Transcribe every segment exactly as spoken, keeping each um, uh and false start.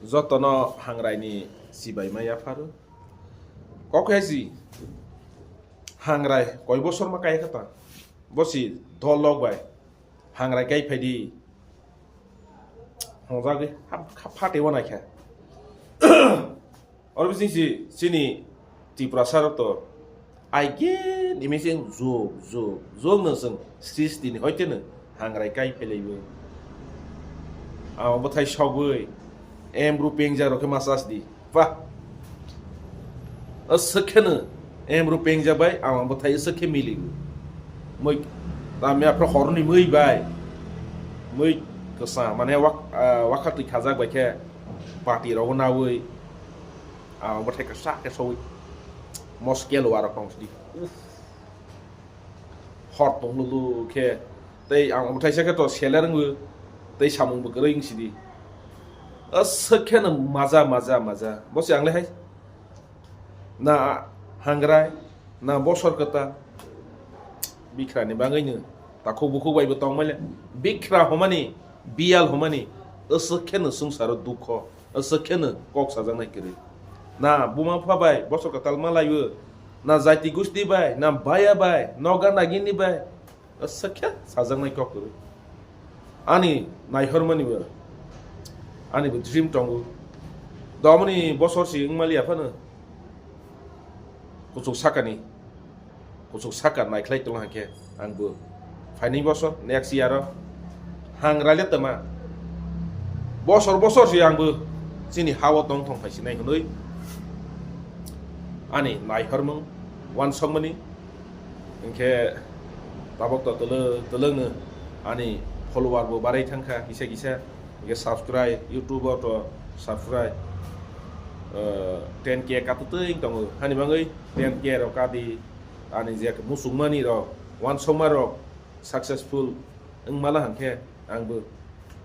Jotono Hangrai ni chibai ma yapharo. Kok hai si Hangrai koi bosor ma kai kha ta. Bo si dol lok bai Hangrai kai phai di. Hongja ge ha, ha, phate wana kha. Oro bising si chini Tripura sarok to ai gen imising zuk, zuk, zuk no sing sristi ni hoite no Hangrai kai phai laibo. Amo bwthai sogwi em ru pengja rok khe ma chas di. Ba. Aswk kheno em ru pengja bai amo bwthai aswk khe mili. Mui tamya phra horni mui bai. Mui kwsa mane wak, ah, wakha twi khajak bai khe pati rok nawi. Amo bwthai kwsa khe sawi. Moskel warok tong sidi. Uff. Hor tong lulu khe tei ang bwthaisa khe to seler wngwi tei samung bo kwrwi wngsidi. Aswk khe no maja, maja, maja. Bo se ang le hai. Na Hangrai, na bosor kwtal. Bikhrani bagwi no takhuk bukhuk bai bo tong male. Bikhra homani, biyal homani. Aswk khe no swngsaro dukho. Aswk khe no kok sajaknai kwrwi. Na buma bupha bai bosor kwtal ma laiwi. Na jati gusti bai, na baya bai, noga nagini bai, aswk khe sajaknai kok kwrwi. Ani naihormani bo, ani bo dream tongo. Domoni bosor si wngmaliya phano. Kuchuk sakani, kuchuk saka naikhlai tongla hwnkhe ang bo. Phaini bosor, next year o Hangrai le twma. Bosor bosor se ang bo chini ha o tong thong phai sinai hwnwi ani naihormung wansokmani. Hinkhe tabok to twlwk twlwk no ani follower bo barai thangkha kisa kisa. Hinkhe subscribe, YouTube o to subscribe, eh, ten K katutwi tongo. Hani bagwi ten K rok kadi ani je muchungmani rok, wansokma rok, successful wngmala hwnkhe ang bo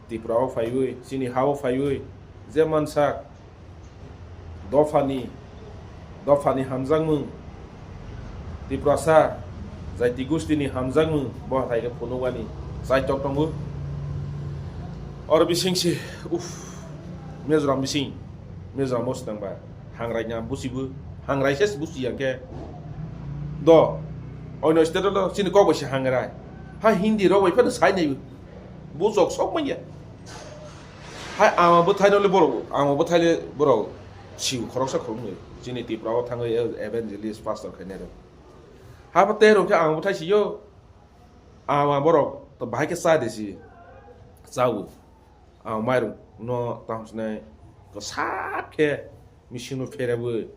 Tripura o phaiwi, chini ha o phaiwi, je mansak dophani, dophani hamjakmung, Tiprasa jati gustini hamjakmung, bo hai khe phunukmani chaitok tongo. Oro bising si, uff, Mizoram bising, Mizoram o se nang ba. Hangrai na busibo, hangrai se busi ya khe. Do, oino state lo chini kok bai se hangrai. Ha Hindi rok bai phano sai nai. Bujok sok manya. Hai ama bwthai no le borok, ama bwthai le borok siu khoroksa khoroknwi. Chini Tripura o thangwi evangelist pastor khainai rok. Ha bo tei rok khe ama bwthai sio. Ama borok to bahai khe cha de si. Chao. Ang mairung no tamo sinai kwsap khe machine o pherabwi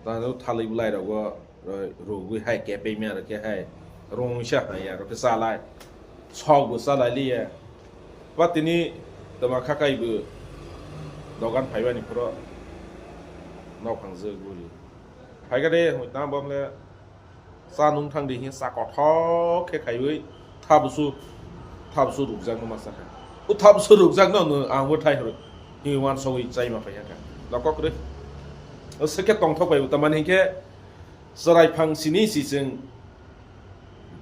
tamo thalwi bwlai rogo rogwi hai kepeng mia rok khe hai rungsa hai aro khe chalai sok bo chalai liya ba tini twma khakai bo dogan phaibani phoro nok hangjak buri phaikha de hwnwi tamo bom le. Cha nung thang di, hing cha kothok khe khaiwi thabsu, thabsu rukjakno ma cha kha. O thabsu rukjakno no ang bo thai horo. Hing wansogwi chai ma phai kha. Nokok kwrwi. O se khe tongthok bai, tamani hing khe chwrai phang sini si chwng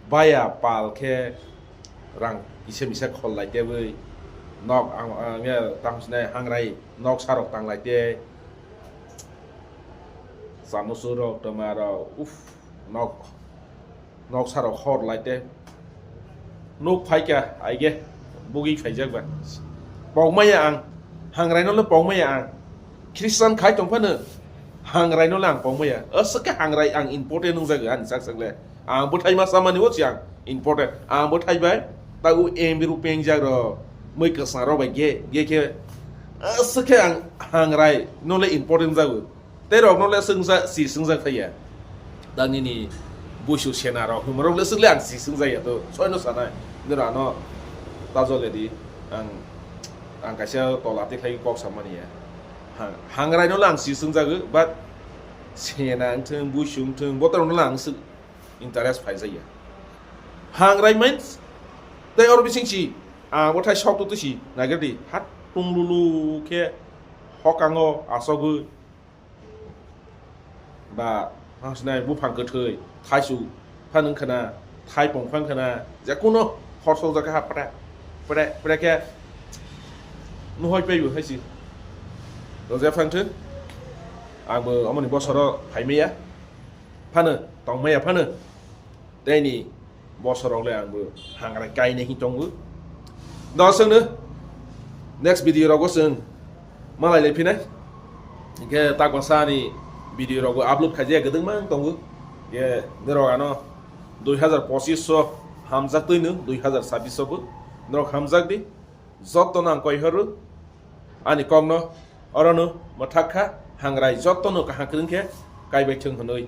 baya pal khe rang kisa misa khol lai tebwi nok ang, ang ya tang sinai hangrai nok sarok tang lai te. Chamusu rok, twma rok, uff, nok, nok sarok hor lai te. Nuk phai kha, aige, bugui khaijak ba. Pokmaya ang, hangrai no le pokmaya ang. Christian khai tong phano, hangrai no le ang pokmaya. Aswk khe hangrai ang important wngjago ani sak sak le. Ang bwthai ma samani o si ang important. Ang bwthai bai, tago M B rupeng jak rok, mui kwsang rok bai ge, ge khe. Aswk khe ang hangrai no le important wngjago. Tei rokno le swngsa-, si swngjak thai ya. Da nini buisu sena rok hwnma rok le swk le ang si swngjak ya to. Soino sanai. Nini rano tajole di. Ang, ang kaisa tola tikhlai kok samani ya. Hang, hangrai no le ang si swngjago, but sena wngthung, buisu wngthung, botorok no le ang swk interest phaijak ya. Hangrai means, tei oro bising si, ang bo thai sok to si, naiger di, hat tung lulu khe, hokango asogwi, ba, hang sinai buphang kwthwi, thaisu phan wng khna, thaipung phan khna, je kuno hor sokjak kha pre, pre, pre khe, nuhoi paibo hai si. Rojak phang thung. Ang bo omoni bosoro phaimaya. Phano, tongmaya phano. Tei ni bosorok le ang bo hangrai kainai hin tongo. Dosong no next video rogo chwng malai le phinai. Hingke tak basa ni video rogo upload khaijak gdwng mang tongo. Ye norok ano dui hazar pochis o hamjak twi no dui hazar sabis o bo. Norok hamjak di. Joto no ang koi horo. Ani kok no oro no mwthak kha hangrai joto no kaham kwrwng khe kaibai thung hwnwi.